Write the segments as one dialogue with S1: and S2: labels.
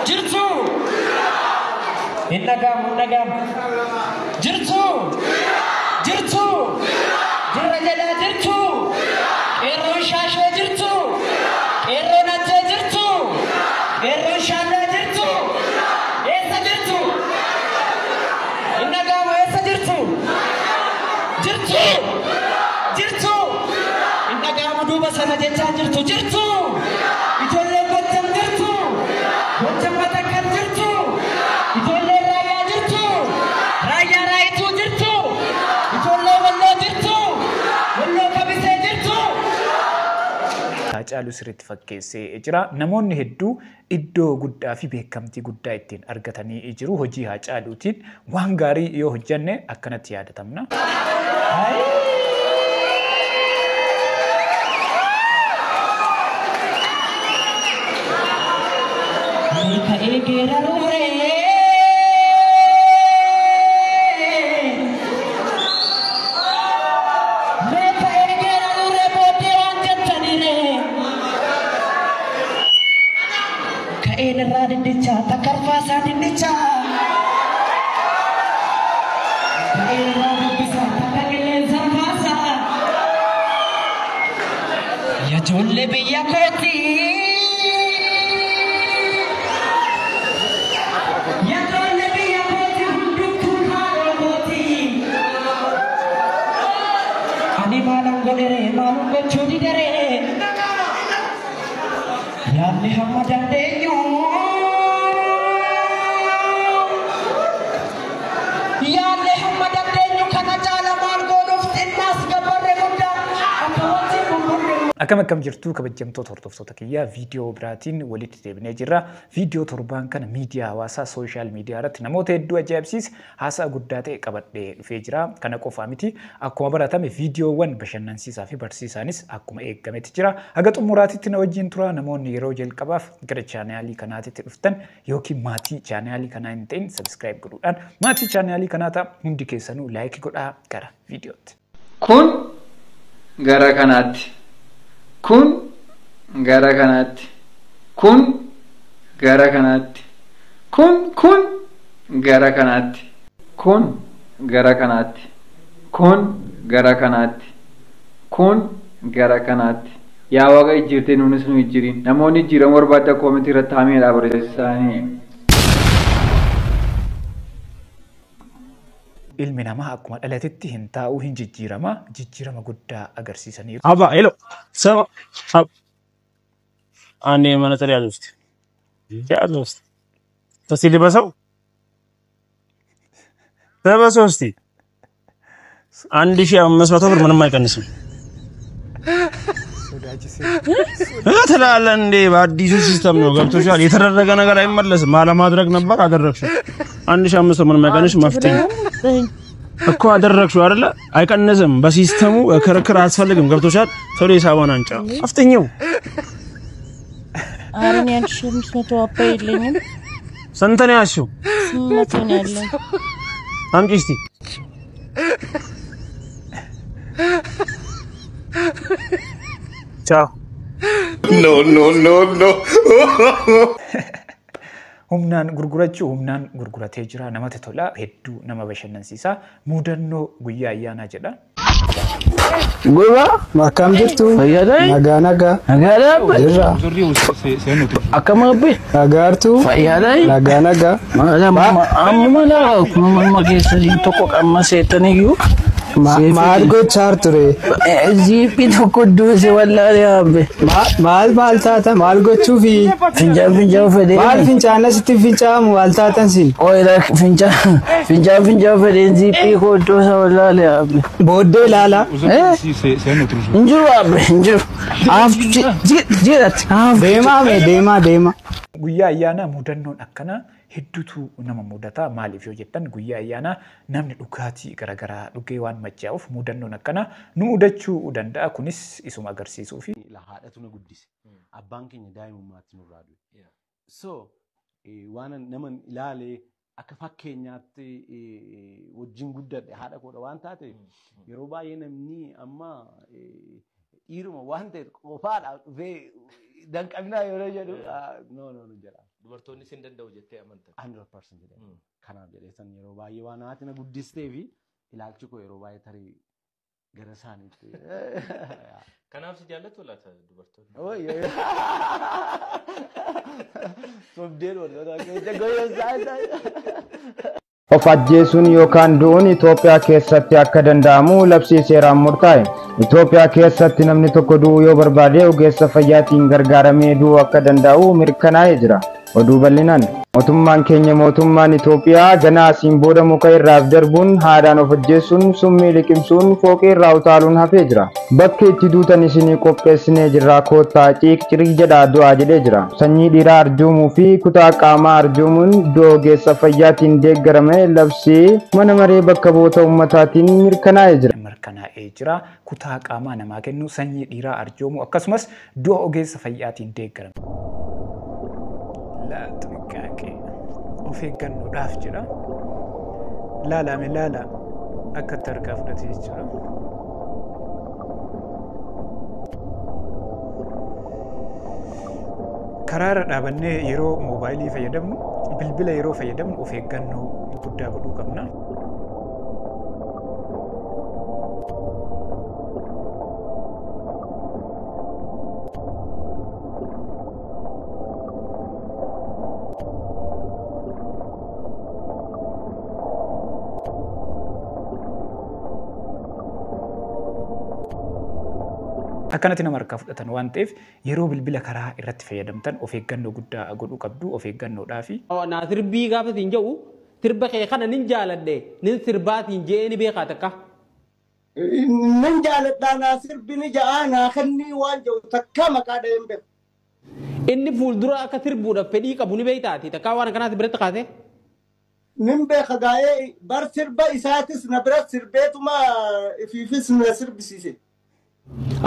S1: Jirtu! Hin dhaga'amu, hin dhaga'amu. Jirtu! Jirtu! Jirra jedhaa jirtu! Qeerroon Shaashee jirtu! Qeerroon Ajjee jirtu! Qeerroon Shaallaa jirtu! Eessa jirtu? Hin dhaga'amu, eessa jirtu? Jirtu! Jirtu! Hin dhaga'amu, duuba sana jechaa jirtu. Jirtu! Ijoolleen Gojjam jirtu! Gojjam Matakkal jirtu! Ijoolleen Raayyaa jirtu! Raayyaa Raayituu jirtu! Ijoollee Walloo jirtu! Walloo Kamisee jirtu!
S2: Haacaaluu sirriitti fakkeessee jira. Namoonni hedduu iddoo guddaa fi beekamtii guddaa ittiin argatanii jiru. Hojii Haacaaluutiin waan gaarii yoo hojjenne akkanatti yaadatamna.
S1: Ka'ee geeraruuree. Mee ka'ee geeraruuree booddee waan jettaniiree. Ka'een irraa dinnichaa takkarfaasaa dinnichaa. Ka'een irraa dubbisaa takka qilleensa kaasaa. Ijoollee biyya kooti. Ijoollee biyya kooti, hundumtuu haadha kooti. Ani maalan godheree, maalun gochuu dideree? Yaadni hamma dandeenyu. Yaadni hamma dandeenyu kana caala maal goonuuf, xinnaas gabbarre guddaa akka wanti gurgurru.
S2: Akkam akkam jirtu kabajamtoota hordoftoota kiyyaa? Viidiyoo biraatiin walitti deebinee jirra. Viidiyoo torbaan kana miidiyaa hawaasaa, social media irratti namoota hedduu ajaa'ibsiise, haasaa guddaa ta'e qabadhee dhufee jira. Kana qofaa miti, akkuma baratame viidiyoowwan bashannansiisaa fi barsiisaanis akkuma eegametti jira. Haga xumuraatitti na wajjin tura. Namoonni yeroo jalqabaaf gara chaanaalii kanaatitti dhuftan yookiin maatii chaanaalii kanaa hin ta'in, subscribe godhuudhaan maatii chaanaalii kanaa ta'a. Hundi keessanuu like godhaa, gara viidiyootti.
S3: Kun gara kanaatti. Kun gara kanaatti. Kun gara kanaatti. Kun kun gara kanaatti. Kun gara kanaatti. Kun gara kanaatti. Kun gara kanaatti. Yaa Waaqa, ijjiirtee nuunis nu ijjiirin. Namoonni ijjiiramuu barbaadda koomentii irratti hamiidhaa barreessaanii.
S2: Ilmi namaa akkuma dhalatetti hin taa'u, hin jijjiirama, jijjiirama guddaa agarsiisaniiru.
S4: አባ ሄሎ ሰማ አንዴ መነጽር ያዝ ውስጥ ያዝ ውስጥ እስቲ ልበሰው፣ ልበሰው እስቲ። 1500 ብር ምንም አይቀንስም ትላለህ እንዴ? በአዲሱ system ነው፣ ገብቶሻል? የተደረገ ነገር አይመለስም። አለማድረግ ነበር፣ አደረግሽው። 1500 ምንም አይቀንስም። መፍትሄ እኮ አደረግሽው አይደለ? አይቀንስም። በ system ኡ ክርክር አያስፈልግም። ገብቶሻል? ቶሎ ሂሳቧን አንጫ፣ አፍጥኚው።
S5: ኧረ እኔ 1500 አባ የለኝም።
S4: ስንት ነው ያልሽው?
S5: 800 ነው ያለኝ።
S4: አምጪ እስቲ። ቻው።
S6: No, no, no, no.
S2: Humnaan gurgurachuu, humnaan gurguratee jira. Namatti tola, hedduu nama bashannansiisa. Mudannoo guyyaa ayyaanaa jedha.
S7: Goba.
S8: Akkam jirtu?
S7: Fayyadaa?
S8: Nagaa, nagaa.
S7: Nagaadhaa?
S8: Jirra.
S7: Akkam abbe?
S8: Nagaartuu?
S7: Fayyadaa?
S8: Nagaa, nagaa.
S7: Amma laa akkuma keessanii tokko qamma seetaniyyuu.
S8: Maal gochaa ture?
S7: Ziippii tokko duuse wallaalee abbe.
S8: Maal maal taata? Maal gochuufi?
S7: Fincaan fincaan fedhee.
S8: Maal fincaan asitti fincaamu? Maal taatan sin?
S7: Ooyira, fincaan fincaan fincaan fedheen ziippii koo iddoo wallaalee abbe.
S8: Booddee ilaala.
S7: Hin jiru abbe, hin jiru. Haaftu jedhatti.
S8: Deemaa mee, deemaa, deemaa.
S2: Guyyaa ayyaanaa mudannoon akkanaa hedduutu nama mudata. Maaliif yoo jettan, guyyaa ayyaanaa namni dhugaatii garaagaraa dhugee waan machaa'uuf mudannoon akkanaa nu mudachuu danda'a. Kunis isuma agarsiisuufi.
S9: Haadhatu na guddise. Abbaan keenya daa'imummaatti nurraa du'e. So waan naman ilaalee akka fakkeenyaatti wajjin guddadhe haadha koodha waan taateef yeroo baay'ee namni amma dhiiruma waan ta'e qofaadhaaf dhufee danqabinaa yeroo jedhu no no no jedha.
S10: Dubartoonni sin danda'u jettee amanta.
S9: 100% jedhee. Kanaaf jedhee san yeroo baay'ee waan haati na guddistee fi ilaalchi koo yeroo baay'ee tarii gara isaaniitti.
S10: Kanaaf si jaallatu laata dubartoonni?
S9: Oy, oy. Sobdeen warroota akka goyyoon isaa.
S11: Of ajjeesuun yookaan du'uun Itoophiyaa keessatti akka danda'amu labsii seeraan murtaa'e. Itoophiyaa keessatti namni tokko du'uu yoo barbaade ogeessa fayyaatiin gargaaramee du'uu akka danda'u mirkanaa'ee jira. Oduu bal'inaan mootummaan keenya mootummaan Itoophiyaa ganaa asiin booda muka irraaf darbuun haadhaan of ajjeesuun summii liqimsuun fooqii irraa utaaluun hafee jira. Bakki itti duutan isinii qopheessinee jirra koottaa ciiq cirii jedhaa du'aa jedhee jira. Sanyii dhiiraa arjoomuu fi kutaa qaamaa arjoomuun du'a ogeessa fayyaatiin deeggarame labsii mana maree bakka bu'oota uummataatiin mirkanaa'ee jira.
S2: Mirkanaa'ee jira. Kutaa qaamaa namaa kennu, sanyii dhiiraa arjoomu, akkasumas du'a ogeessa fayyaatiin deeggarame. Laa ጥንቃቄ of eeggannoodhaaf jedha. Laalame laala akka itti harkaa fudhate jechuudha. Karaa irra dhaabannee yeroo moobaayilii fayyadamnu, bilbila yeroo fayyadamnu of eeggannoo guddaa godhuu qabna. Akkanatti nama harkaa fudhatan waan ta'eef yeroo bilbila karaa irratti fayyadamtan of eeggannoo guddaa godhuu qabdu of eeggannoodhaafi.
S12: Naa sirbii gaafa siin jedhu sirba kee kana nin jaaladhe nin sirbaatiin je'ee ni beekaa takka.
S13: Nin jaaladhaa naa sirbi ni ja'aa naa kennii waan jedhu takka maqaa dhaheen beeku.
S12: Inni fuuldura akka sirbuudhaaf fedhii qabu ni beektaati takka waan akkanaas biratti kaase.
S13: Nin beeka gaa'ee bar sirba isaatis na bira sirbeetuma ifiifis na sirbisiise.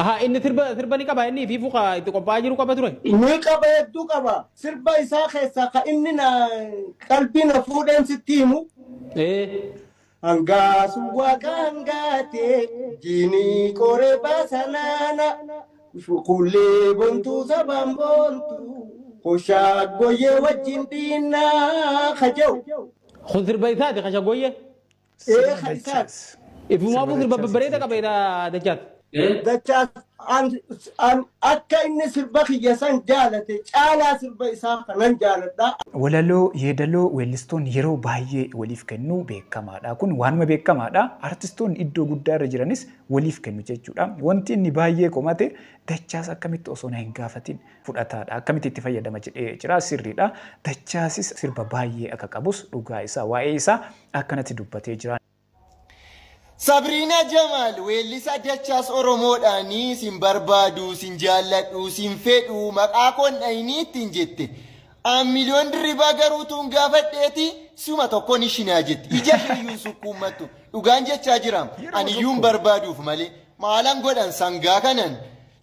S12: Aha, inni sirba sirba ni qaba inni ifiifuu ka itti qophaa'aa jiru qaba ture.
S13: Ni qaba hedduu qaba. Sirba isaa keessaa ka inni na qalbii na fuudheen sitti himu. Hangaasu waaqa hangaatee jiinii qoree baasanaana shukullee bontuu sabaan boontuu koshaaggoyyee wajjin dhiinnaa kaja'u.
S12: Kun sirba isaati kashaggoyyee.
S13: Ee ka isaati.
S12: Ifumaafuu sirba babbareeda qaba dachaas.
S13: Dachaas akka inni sirba kiyya san jaalate caalaa sirba isaa kanan jaaladha.
S2: Walaloo yeedaloo weellistoonni yeroo baay'ee waliif kennu beekamaadha. Kun waanuma beekamaadha. Artistoonni iddoo guddaa irra jiranis waliif kennu jechuudha. Wanti inni baay'ee komate Dachaas akkamitti osoo na hin gaafatin fudhataadha. Akkamitti itti fayyadama jedhee jira sirriidha. Dachaasis sirba baay'ee akka qabus dhugaa isaa waa'ee isaa akkanatti dubbatee jira.
S14: Sabriina Jamaal weellisa Dachaas Oromoodhaanii sin barbaadu, sin jaalladhu, sin fedhu, maqaa koon dhayinii ittiin jette. An miliyoon dirribaa garuu tuun gaafadheeti suma tokkoon ishinaa jette. Ija kiyyuun sukkuummattu. Dhugaan jechaa jiraam. Ani iyyuun barbaaduuf malee. Maalan godhan sangaa kanan.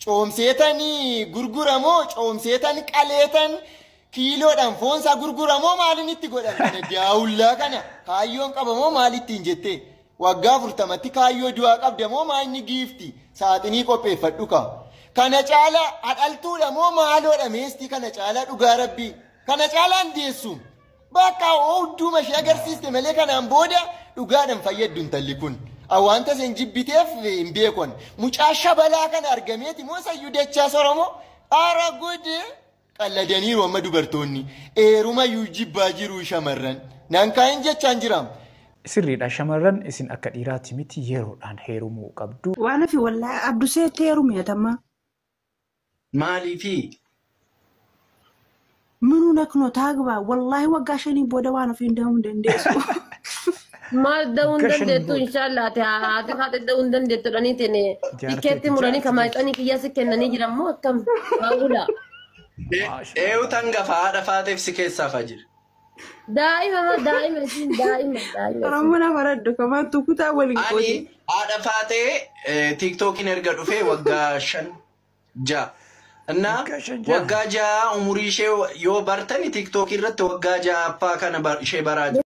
S14: Coomseetanii gurguramoo, coomseetan qaleetan kiiloodhaan foonsaa gurguramoo maalin itti godhan kana daawullaa kana kaayyoon qabamoo maal ittiin jette. Waggaa 40tti kaayyoo du'aa qabda moo maa inni giifti saaxinii qopheeffadhu ka. Kana caalaa hadhaltuudha moo maaloodha meestii kana caalaa dhugaa rabbii. Kana caalaan deessu. Bakka hodduuma ishee agarsiiste malee kanaan booda dhugaadhaan fayyaddu intalli kun. Wanta isheen jibbiteef hin beekon. Mucaa shabalaa kana argameeti moo sayyuu Dachaas Oromoo? Ara gode qalladaniiru amma dubartoonni. Eerumayyuu jibbaa jiru shamarran. Nan kaa'in jechaan jiraam.
S2: Sirriidha shamarran isin akka dhiiraati miti yeroodhaan heerumuu qabdu.
S15: Waan hafi wallaahi Abduseetti heerumi atamma.
S16: Maaliifi?
S15: Minuu naknoo taagba wallaahi waggaa 5 booda waan ofii da'uu hin dandeessu.
S17: Maal da'uu hin
S2: Waggaa shanii
S17: dandeettu
S2: booda.
S17: inshaallah ati haati haati da'uu hin dandeettu dhaniitiin
S2: Jaarteetti
S17: tikeetti muranii
S2: jaarteetti.
S17: kamaacanii kiyya si kennanii jiran moo akkam maawula.
S16: Eeyyuu tangafa haadha faateef si keessaa faa jira.
S17: Daa'ima ma daa'ima isiin daa'ima daa'ima isiin.
S15: Oromoo nama raddu kamaattu kutaa waliin
S16: Ani
S15: qoodi.
S16: haadha faatee tiiktookiin erga dhufee waggaa 5 6. Innaa waggaa 6 umurii ishee yoo bartani TikTok irratti waggaa 6ffaa kana ishee baraa jiru.